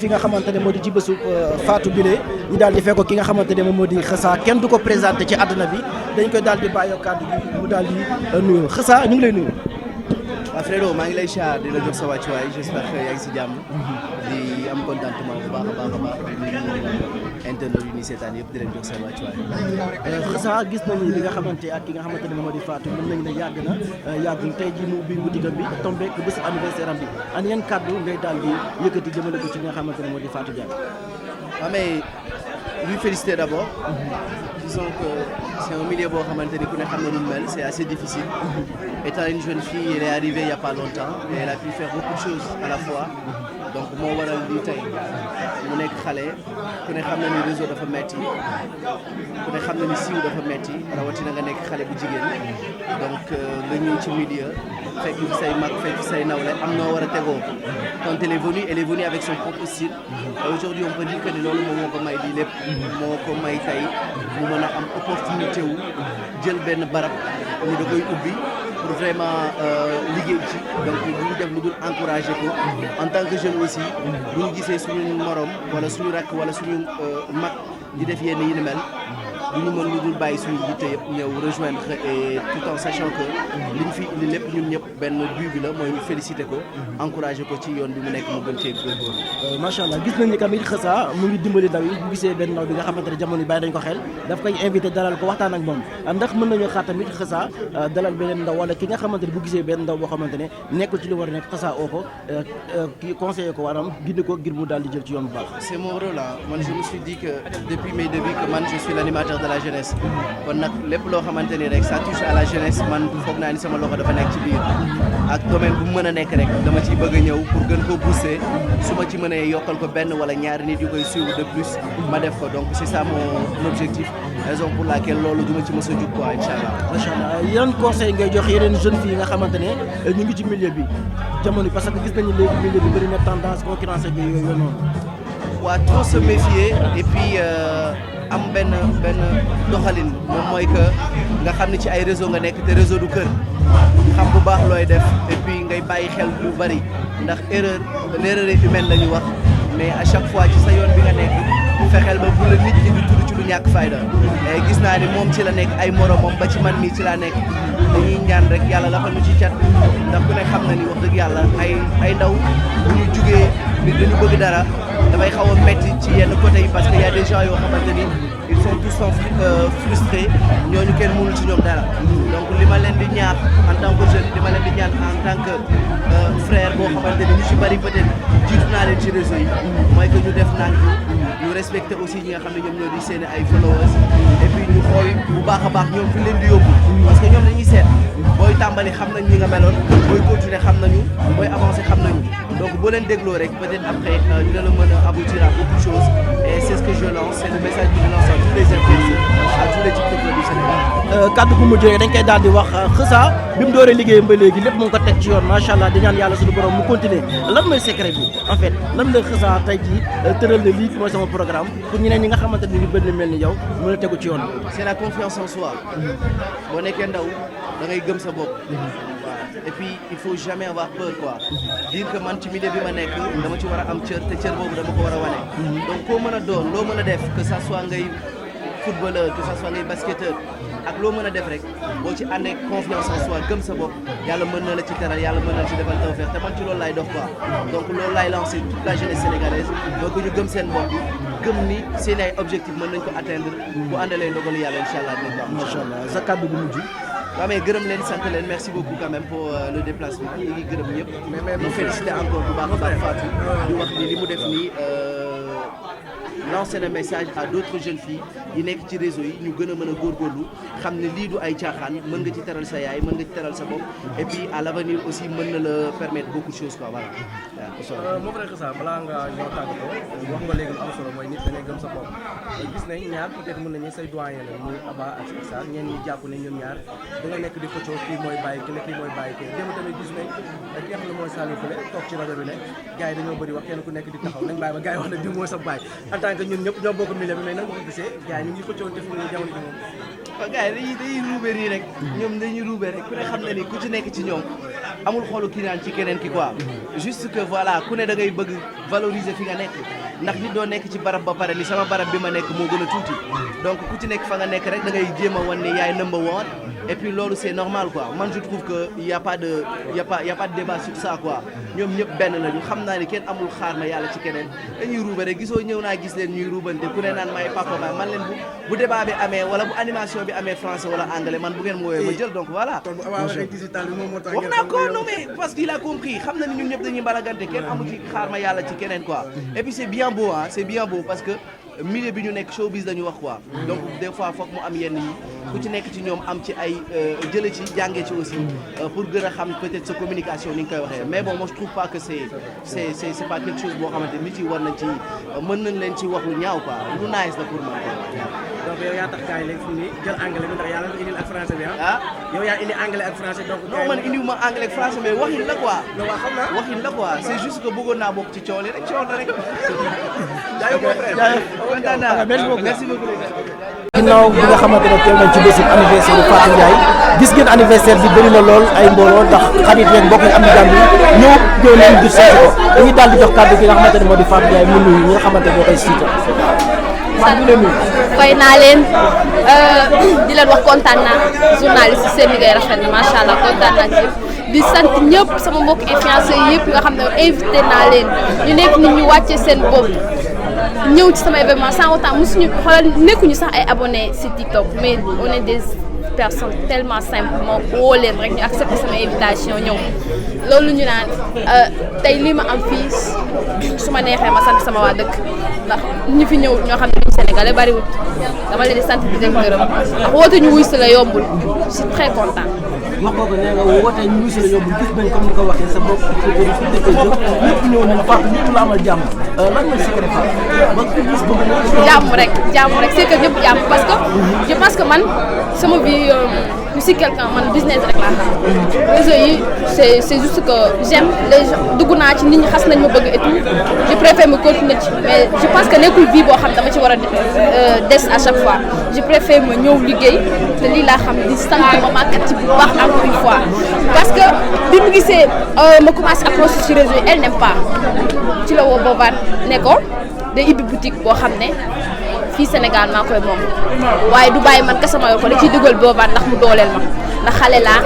fi nga xamante ne moo di ci bésu Fatou Bile ñu daal di fekk ki nga xamante ne moom moo di Xeusa kenn du ko présenté ci àdduna bi dañ koy daal di bàyyi kàddu gi mu daal di nuyu Xeusa ñu ngi lay nuyu. waaw Fredo maa ngi lay siyaar di la jox sa wàccuwaay j'espère que yaa ngi si jàmm di am contentement bu baax a baax a baax di nuyu internet yi nii seetaan yëpp di leen jox seen wàccuwaay. Xeusa gis nañu li nga xamante ak ki nga xamante ne moom moo di Fatou mën nañu ne yàgg na yàggul tey jii mu ubbi boutique am bi tombé ak bésu anniversaire am bi an yan kàddu ngay daal di yëkkati jëmale ko ci nga xamante ne moo di Fatou Diagne. waaw mais lui féliciter d'abord. Disons que c'est un milieu boo xamante ni ku ne xam na nu mu mel c'est assez difficile. Étant une jeune fille elle est arrivée il y a pas longtemps et elle a pu faire beaucoup de choses à la fois donc moo waral lii tey mu nekk xale ku ne xam na ni réseau dafa metti ku ne xam na ni siiw dafa metti rawatina nga nekk xale bu jigéen donc nga ñëw ci milieu fekk fi say mag fekk fi say nawle am noo war a tegoo quand elle est venue avec son propre style et aujourd'hui on peut dire que ni loolu moom moo ko may lii lépp moo ko may tey mu mën a am opportunité wu jël benn barab ni da koy ubbi pour vraiment liggéey ci donc bu ñu def lu dul encourager ko en tant que jeune aussi bu ñu gisee suñu morom wala suñu rakk wala suñu mag di def yenn yi ni mel du ñu mën lu dul bàyyi suñu yitte yëpp ñëw rejoindre et tout en sachant que liñ fi indi lépp ñun ñëpp benn but bi la mooy ñu féliciter ko encourager ko ci yoon bi mu nekk mu gën cee góorgóorlu. macha allah gis nañu tamit Xeusa mu ngi dimbali ndaw yi bu gisee benn ndaw bi nga xamante ne jamono yi bàyyi dañ ko xel daf koy invité dalal ko waxtaan ak moom ndax mën nañoo xaar tamit Xeusa dalal beneen ndaw wala ki nga xamante ne bu gisee benn ndaw boo xamante ne nekkul ci li war a nekk Xeusa oo ko kii conseiller ko waram gindi ko ngir mu daal di jël ci yoon bu baax. C'est mon rôle là man je me suis dit que depuis mes débuts que man je suis l'animateur de la jeunesse kon nag lépp loo xamante ni rek ça touche à la jeunesse man foog naa ni sama loxo dafa nekk ci biir ak domaine bu mu mën a nekk rek dama ciy bëgg a ñëw pour gën ko booster su ma ci mënee yokkal ko benn wala ñaari nit yu koy suivre de plus ma def ko donc c'est ça mon objectif raison pour laquelle loolu du ma ci mës a jug quoi incha allah. macha allah yan conseil ngay jox yeneen jeunes filles yi nga xamante ne ñu ngi ci milieu bi jamono yi parce que gis nañu léegi milieu bi bëri na tendance concurrence ak yooyu noonu. waa trop se méfier et puis am benn doxalin moom mooy que nga xam ne ci ay réseau nga nekk te réseau du kër xam bu baax looy def et puis ngay bàyyi xel lu bari ndax l'erreur est humaine la ñu wax mais à chaque fois ci sa yoon bi nga nekk fexeel ba bu la nit ñi di tudd ci lu ñàkk fayda gis naa ni moom ci la nekk ay moromam ba ci man mii ci laa nekk dañuy ñaan rek yàlla la fa ñu ci cat ndax ku ne xam na ni wax dëgg yàlla ay ndaw bu ñu jugee ni dañu bëgg dara dafay xaw a metti ci yenn côté yi parce que y a des gens yoo xamante ni ils sont tous frustrés ñooñu kenn mënul ci ñoom dara donc li ma leen di ñaax en tant que jeune li ma leen di ñaan en tant que frère boo xamante ni ñu ci bari peut-être jiitu naa leen ci réseau yi mooy que ñu def nànk ñu respecter aussi ñi nga xam ne ñoom ñoo di seen ay followers et puis ñu xool bu baax a baax ñoom fi leen di yóbbu parce que ñoom dañuy seet booy tàmbali xam nañ ñi nga meloon booy continuer xam nañu booy avancer xam nañu donc boo leen dégloo rek peut-être après dina la mën a aboutir à beaucoup de choses et c'est ce que je lance c'est le message que je lance à tous les influenceurs à tous les tiktokers du Sénégal. kaddu gu mujj dañ koy daal di wax Xeusa bi mu dooree liggéeyam ba léegi lépp mu ngi ko teg ci yoon macha allah di ñaan yàlla suñu borom mu continuer lan mooy secret bi en fait lan la Xeusa tey jii tëral na lii mooy sama programme pour ñeneen ñi nga xamante ne ñu bëri mel ni yow mën a tegu ci yoon bi. c'est la confiance en soi. boo nekkee ndaw da ngay gëm sa bopp. et puis il faut jamais avoir peur quoi dire que man ci milieu bi ma nekk dama ci war a am cër te cër boobu dama ko war a wane donc koo mën a doon loo mën a def que ça soit ngay footballeur que ça soit ngay basketteur ak loo mën a def rek boo ci àndee confiance en soi gëm sa bopp yàlla mën na la ci teral yàlla mën na la ci defal tawfeex te man ci loolu laay dox quoi donc loolu laay lancé toute la jeunesse sénégalaise donc ñu gëm seen bopp gëm ni seen ay objectif mën nañ ko atteindre bu àndalee ndogalu yàlla incha allah dinañ ko am. macha allah sa kàddu gu mujj. waaw mais gërëm leen sant leen merci beaucoup quand même pour le déplacement ñu ngi gërëm ñëpp ñu féliciter encore bu baax a baax Fatou di wax ni li mu def nii lancer un message à d'autres jeunes filles yi nekk ci réseau yi ñu gën a mën a góorgóorlu xam ne lii du ay caaxaan mën nga ci teral sa yaay mën nga ci teral sa bopp et puis à l'avenir aussi mën na la permettre beaucoup de choses quoi voilà. moo frère Xeusa balaa nga ñëw tàggatoo wax nga léegi lu am solo mooy nit da ngay gëm sa bopp gis nañ ñaar peut-être mën nañu say doyen la muy Aba ak Xeusa ñenn ñi jàpp ne ñoom ñaar da nga nekk di xëccoo kii mooy bàyyi kii kii mooy bàyyi kii démb tamit gis nañ ki nga xam ne mooy Saliou Khoulé toog ci rajo bi ne gars yi dañoo bëri wax kenn ku nekk di taxaw nañ bàyyi ba gars yi wax ne diw mooy sa baay en tant que ñun ñëpp ñoo bokk milieu bi mais nag nga gisee gars yi ñu ngi xëccoo te fu ñu jamono ji moom waaw gars yi dañuy ruube nii rek ñoom dañuy ruube rek ku ne xam na ni ku ci nekk ci ñoom amul xoolu kiiraan ci keneen ki quoi juste que voilà ku ne da ngay bëgg valoriser fi nga nekk ndax nit doo nekk ci barab ba pare li sama barab bi ma nekk moo gën a tuuti donc ku ci nekk fa nga nekk rek da ngay jéem a wan ne yaay number one et puis loolu c'est normal quoi man je trouve que y a pas de débat sur ça quoi ñoom ñëpp benn la ñu xam naa ni kenn amul xaar ma yàlla ci keneen dañuy ruube rek gisoo ñëw naa gis leen ñuy ruubante ku ne naan may papa ma man leen bu débat bi amee wala bu animation bi amee français wala anglais man bu ngeen ma woowee ma jël donc voilà wax naa ko non mais parce qu'il a compris xam na ni ñun ñëpp dañuy mbalagante kenn amu ci xaar ma yàlla ci keneen quoi et puis c'est bien beau parce que milieu bi ñu nekk showbiz dañu wax quoi donc des fois foog mu am yenn yi ku ci nekk ci ñoom am ci ay jële ci jàngee ci aussi pour gën a xam peut-être sa communication ni nga koy waxee mais bon moi je trouve pas que c'est pas quelque chose boo xamante nit yi war nañ ci mën nañ leen ci wax lu ñaaw quoi lu nice la pour man donc yow yaa tax gars yi léegi fu ni jël anglais bi ndax yaa leen ko indil ak français bi ah yow yaa indi anglais ak français donc non man indiwuma anglais ak français mais waxin la quoi non waa xam naa waxin la quoi c'est juste que bëggoon naa bokk ci coow li rek coow la rek merci beaucoup ginnaaw bi nga xamante ne teew nañ ci bésu anniversaire bu Fatou Ndiaye gis ngeen anniversaire bi bëri na lool ay mbooloo ndax xarit yeeg mbokk yi am na jàmm yi ñëw nañ ngir seeti ko dañuy daal di jox kàddu gi nga xamante ne moo di Fatou Ndiaye mu nuyu ñi nga xamante ne ñoo koy siita fay naa leen di leen wax kontaan naa journaliste seen liggéey rafet na macha allah kontaan naa ci di sant ñëpp sama mbokk influenceurs yëpp nga xam ne invité naa leen ñu nekk nit ñu wàccee seen bopp ñëw ci sama événement sans autant mosuñu xoolal nekkuñu sax ay abonnés ci TikTok mais on est des personnes tellement simples moo woo leen rek ñu accepté sama invitation ñëw loolu ñu naan tey lii ma am fii su ma neexee ma sant sama waa dëkk ndax ñi fi ñëw ñoo xam ne ñu Sénégalais bariwul dama leen di sant di leen gërëm ndax woote ñu wuy si la yombul je suis très content. wax nga ko nee nga woote ñu wuy si la yombul gis nañ comme ni ko waxee sa bopp fi dëkk jóg ñëpp ñëw nañ Fatou ñëpp la amal jàmm lan mooy secret Fatou ba ku gis bëgg na jàmm rek c'est que ñëpp jàmm parce que je pense que man sama vie si quelqu'un man business rek laa xam réseau yi c'est juste que j'aime les gens dugg naa ci nit ñi xas nañ ma bëgg et tout je préfère me continuer ci mais je pense que nekkul vie boo xam dama ci war a des à chaque fois je préfère ma ñëw liggéey te lii laa xam di sant ma kat ci bu baax encore une fois parce que bi mu gisee ma commencé approché ci réseau yi elle n'aime pas ci la woo boobaan ne ko day ibbi boutique boo xam ne fii Sénégal maa koy moom waaye du bàyyi man kese ma yor ko da ciy dugal boobaan ndax mu dooleel ma ndax xale laa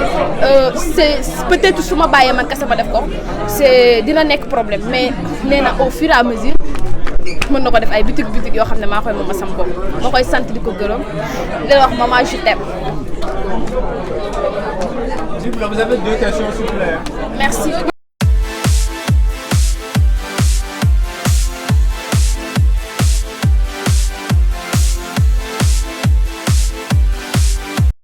c'est peut-être su ma bàyyee man kese ma def ko c'est dina nekk problème mais nee na au fur et à mesure mën na ko def ay boutique yoo xam ne maa koy moom ma sam bopp ma koy sant di ko gërëm di wax maman je t'aime. Vous avez 2 questions s'il vous plaît. Merci.